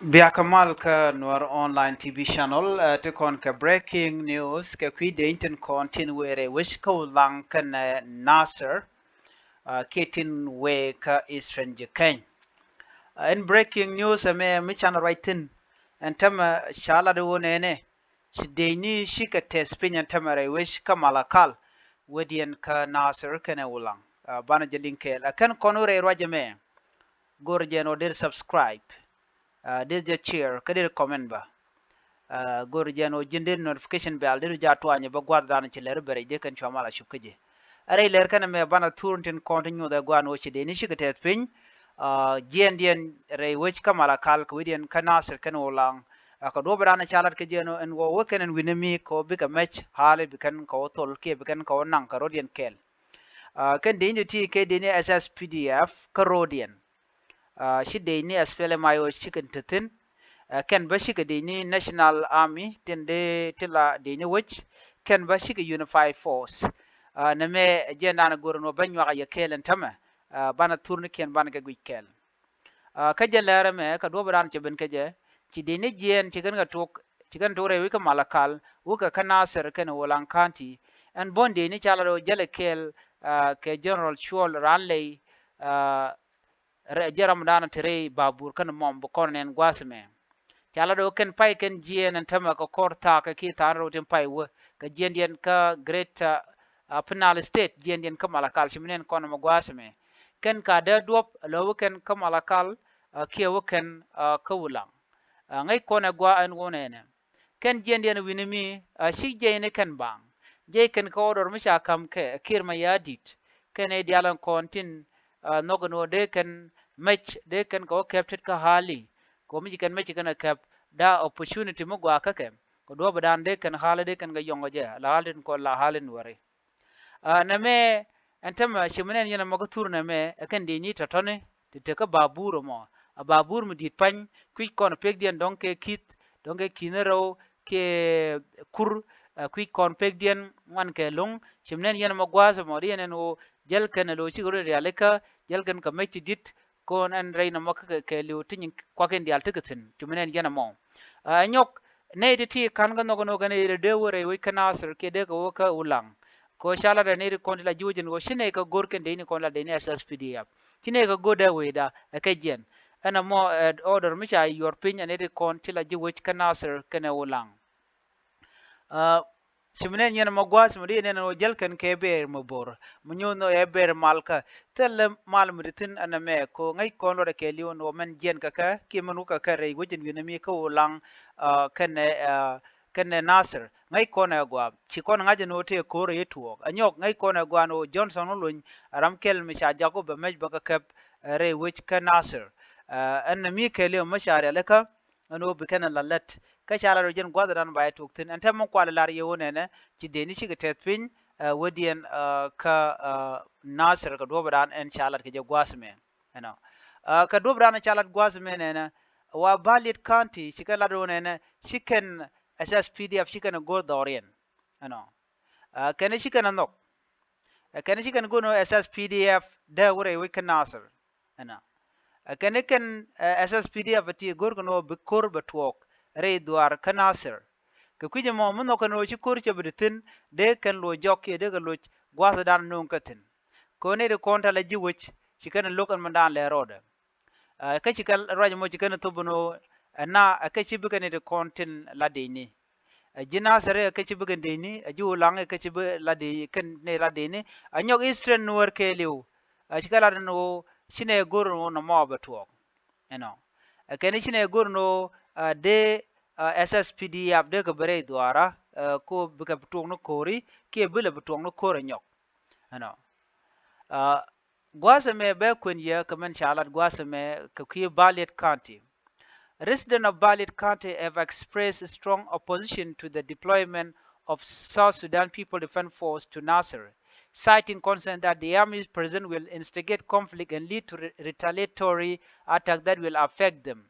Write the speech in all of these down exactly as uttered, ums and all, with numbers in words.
Biakä mal kä Nuer Online T V channel, ɛ, ti kɔn kɛ breaking news kɛ kui̱ dee in tin kɔn tin wëë rɛy wec kä Ulaŋ kɛnɛ Nasir, ɛ, kiɛ tin wëë kä Eastern Jikɛny. Ɛ, in breaking news ɛmɛ mi canɛ ruac thi̱n, ɛn tämɛ ca lat i̱ wä nɛnɛ ci dee ni cikɛ tɛth piny ɛn tämɛ rɛy wec kä Malakal, wediɛn kä Nasir kɛnɛ Ulaŋ. Ɛ, banɛ jɛ liŋ kɛɛl. Ɛ, kɛn kɔn wä rɛy ruac ɛmɛ, go̱r jɛ ɛn ɣöö deri subscribe. Ɛ, deri jɛ share kä deri comment bä. Ɛ, go̱r jɛ ɛn ɣöö ji̱n deri notification bell deri jɛ a tuany bä gua̱th dan ci lɛr bɛ rɛy dee kɛn cua mal a cup kä jɛ. Ɛ, rɛy lɛr kɛn ɛmɛ banɛ thur tin kɔn ti nyuuth ɛ gua̱n ɣöö ci dee ni cikɛ tɛth piny. Ɛ, jiɛɛndiɛn rɛy wec kä Malakal kɛ wediɛn kä Nasir kɛnɛ Ulaŋ. Ɛ, kɛ duɔ̱ɔ̱p dan ca lat kɛ jɛ ɛn ɣöö, ɛn ɣöö wä kɛn ɛn wi̱ni mi kɛ ɣöö bikɛ mɛc hali bi kɛn kɛ wä thol kiɛ bi kɛn kɛ wä naŋ kɛ rɔ̱diɛn kɛɛl. Ɛ, kɛn dee ni ti kɛ dee ni S S P D F kä rɔ̱diɛn. Ɛ, ci dee ni S P L M I O ci kɛn te thi̱n. Ɛ, kɛn bä cikɛ dee ni National Army tin dee ti la dee ni wec. Kɛn bä cikɛ Unified Force. Ɛ, nɛmɛ jɛn dan go̱r ɛn ɣöö bä nyuak a yɛ kɛɛl ɛn tämɛ. Ɛ, banɛ thurnikiɛn banɛ kɛ guic kɛɛl. Ɛ, kä jɛ lɛr ɛmɛ kɛ duɔ̱ɔ̱p dan cɛ ben kä jɛ, ci dee ni jiɛɛn ci kɛn kɛ tok, ci kɛn tok rɛy wec kä Malakal wä kɛ kä Nasir kɛnɛ Ulaŋ County. Ɛn buɔ̱n dee ni ca lat ɣöö jälɛ kɛɛl, ɛ, kɛ General Cuɔl Ranley, ɛ, rɛ-, jɛ ram dan te rɛy babur kɛnɛ mɔm bi kɔn nɛn gua̱a̱th ɛmɛ. Ca lat ɣöö kɛn pay kɛn jiɛɛn ɛn tämɛ kɛ kɔr thaak kɛ kiɛ thaak rɛw tin pay wä kɛ jiɛɛndiɛn kä Greater, ɛ, Upper Nile State, jiɛɛndiɛn kä Malakal ci mi nɛn kɔn ɛmɛ gua̱a̱th ɛmɛ. Kɛn ka dee duɔ̱p ɛ lɔ wä kɛn kä Malakal, ɛ, kiɛ wä kɛn, ɛ, kä Ulaŋ. Ɛ, ŋäc kɔn ɛ gua̱a̱ ɛn wä nɛnɛ. Kɛn jiɛndiɛn wi̱ni mi, ɛ, ci jiɛcni kɛn baaŋ. Jiɛc kɛn kɛ order mi ca ka̱m kɛ Kiir Mayardit. Kɛn ɛ diaal ɛn kɔn tin, ɛ, nhɔk ɛn ɣöö dee kɛn mɛc, dee kɛn kɛ wä kɛp tet kä hali. Kɛ ɣöö mi ci kɛn mɛc ci kɛn ɛ kɛp, da opportunity mi gɔaa kä kɛ. Kɛ duɔ̱ɔ̱p dan dee kɛn hali dee kɛn kɛ yɔ̱ŋ kɛ jɛ, la hali tin kɔn la hali nuɔri. Ɛ, nɛmɛ ɛn tämɛ ci mi nɛn yɛn ɛmɔ kä thur nɛmɛ ɛ kɛn dee ni tɔ̱tɔ̱ni ti tekä babur ɛmɔ. A babur mi di̱t pa̱ny, kui̱c kɔn pekdiɛn dɔ̱ŋ kɛ ki̱th, dɔ̱ŋ kɛ ki̱th ni rɛw kɛ kur, ɛ, kui̱c kɔn pekdiɛn ŋuan kɛ lo̱ŋ. Ci mi nɛn yɛn ɛmɔ gua̱a̱th ɛmɔ di yɛn ɛn ɣöö jäl kɛn ɛ lo̱c cikɛ rɔ rialikä, jäl kɛn kɛ mec ti di̱t, kɔn ɛn rɛy nɔmɔ kä kɛ, kɛ li̱w ti nyin kuakiɛn diaal tekɛ thi̱n. Ci mi nɛn yɛn ɛmɔ, ɛ, nyɔk nɛy ti ti ka̱n kä nhɔk ɛn ɣöö kɛn ɛ yɛl ɛ dee wä rɛy wec kä Nasir kiɛ dee kɛ wä kä Ulaŋ. Kɛ ɣöö ca lat ɛ nɛy ti kɔn ti la ji̱ wec ɛn ɣöö ci nɛy kɛ go̱r kɛn dee ni kɔn la dee ni S S P D F. Ci nɛy kɛ go̱r dee wecda ɛ kɛ jiɛn. Ɛn ɛmɔ, ɛ, order mi ca yuɔr piny ɛ nɛy ti kɔn ti la ji̱ wec kä Nasir kɛnɛ Ulaŋ. Ɛ, ci mi nɛn yɛn ɛmɔ gua̱a̱th mi di nɛn ɣöö jäl kɛn kɛ bɛɛr mi bo̱r mi nyo̱o̱n ɣöö ɛ bɛɛr mal kä thilɛ mal mi di thi̱n ɛn ɛmɛ kɛ ɣöö ŋäc kɔn luɔt ɛ kɛɛliw ɛn ɣöö mɛn jiɛn kɛ kɛ kiɛ mɛn wä kɛ kɛ rɛy wec ɛn wi̱n ɛmi kä Ulaŋ, ɛ, kɛnɛ, ɛ, kɛnɛ Nasir. Ŋäc kɔn ɛ gɔaa ci kɔn ŋa̱c ɛn ɣöö tëë ko̱r ɛ yɛ tuɔɔk ɛ nyɔk ŋäc kɔn ɛ gɔaa ɛn ɣöö Johnson Olony ɛ ram kɛl mi ca jak wä bɛ mɛc bä kɛ kɛp, ɛ, rɛy wec kä Nasir. Ɛ, ɛn ɛmi kɛɛliw mi ca rialikä ɛn ɣöö bi kɛn ɛ la lät. Kä ca lar ɣöö jɛn gua̱thdan ba yɛ tuɔɔk thi̱n. Ɛn tɛm mi kual lar yɛ ɣöö nɛnɛ ci dee ni cikɛ tɛth piny, ɛ, wädiɛn, ɛ, kä, ɛ, Nasir kɛ duɔ̱ɔ̱pdan ɛn ca lat kɛ jɛ gua̱a̱th mɛ. Ɛnɔ. Ɛ, kɛ duɔ̱ɔ̱pdan ca lat gua̱a̱th mɛ nɛnɛ wa Baliet County ci kɛn lat ɣöö nɛnɛ ci kɛn S S P D F ci kɛn ɛ go̱o̱r dhɔriɛn. Ɛnɔ. Ɛ, kɛn ci kɛn ɛ nhɔk. Ɛ, kɛn ci kɛn go̱o̱r nɔ S S P D F dee wä rɛy wec kä Nasir. Ɛnɔ. Ɛ kɛn kɛn, ɛ, S S P D F ti go̱r kɛn ɣöö bi ko̱r bɛ tuɔɔk rɛy dhuaar kä Nasir. Kɛ kui̱c ɛmɔ mi nhɔk kɛn ɣöö ci ko̱r cɛ bi di thi̱n dee kɛn loc jɔk kiɛ dee kɛ loc gua̱thdan no̱o̱ŋ kä thi̱n. Kɛ ɣöö nɛy ti kɔn tɛ̈ la ji̱ wec ci kɛn lo̱k ɛn mɛndan lɛ rɔɔdɛ. Ɛ, kä ci kɛn ruac ɛmɔ ci kɛn thop ɛn ɣöö ɛna ɛ kɛ ci bikɛ nɛy ti kɔn tin la dicni. Ɛ ji̱ Nasir ɛ kɛ ci bikɛ dicni, ɛ ji̱ Ulaŋ ɛ kɛ ci bi la dic kɛn nɛy la dicni. Ɛ nyɔk Eastern Nuer kɛɛliw. Ɛ ci kɛ lat ɛn ɣöö ci nɛ go̱r ɛn ɣöö nɔmɔ bɛ tuɔɔk. Ɛnɔ. Ɛ kɛn ci nɛ go̱r ɛn ɣöö, ɛ, dee, ɛ, S S P D F dee kɛ bɛ rɛy dhuaara, ɛ, ko bikɛ bi tuɔɔk ni ko̱ri kiɛ bi lɛ bi tuɔɔk ni ko̱r ɛ nyɔk. Ɛnɔ. Ɛ, gua̱a̱th ɛmɛ bɛ kuɛn yɛ kɛ mɛn ca lat gua̱a̱th ɛmɛ kɛ kui̱ Baliet County. Residents of Baliet County have expressed strong opposition to the deployment of South Sudan People Defense Force to Nasir, citing concern that the army's presence will instigate conflict and lead to re-, retaliatory attack that will affect them.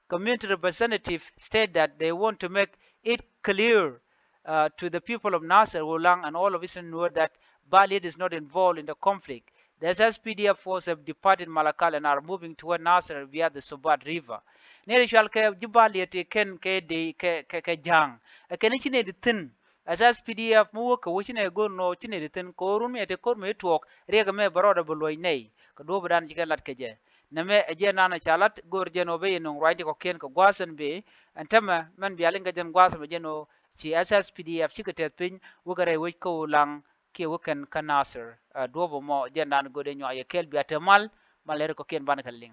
Community representatives state that they want to make it clear, uh, to the people of Nasir, Ulang, and all of Eastern Nuer that Baliet is not involved in the conflict. The S S P D F forces have departed Malakal and are moving toward Nasir via the Sobat River. Nɛy ti cual kɛ Juba Liet ti kɛn kɛ dee kɛ, kɛ, kɛ Ja̱a̱ŋ. Ɛ kɛn ci nɛy ti thi̱n. S S P D F mi wä kɛ wä ci nɛy go̱r nɔ ci nɛy ti thi̱n. Kɛ ɣöö run mi ɛ ti ko̱r mi tuɔɔk riɛk ɛmɛ bɛ rɔɔdɛ bɛ luɔ̱c nɛy. Kɛ duɔ̱ɔ̱p dan ci kɛn lat kɛ jɛ. Nɛmɛ ɛ jɛn dan ca lat go̱r jɛn ɣöö ben yɛ nöŋ ruacni kɔ̱kiɛn kɛ gua̱a̱th ɛn bëë. Ɛn täämɛ mɛn bia liŋ kɛ jɛn gua̱a̱th ɛmɛ jɛn ɣöö ci S S P D F cikɛ tɛth piny wä kɛ rɛy wec kä Ulaŋ kiɛ wä kɛn kä Nasir. Ɛ, duɔ̱ɔ̱p ɛmɔ jɛn dan go̱r dee nyuak yɛ kɛɛl bia te mal, mal lɛr kɔ̱kiɛn banɛ kɛ liŋ.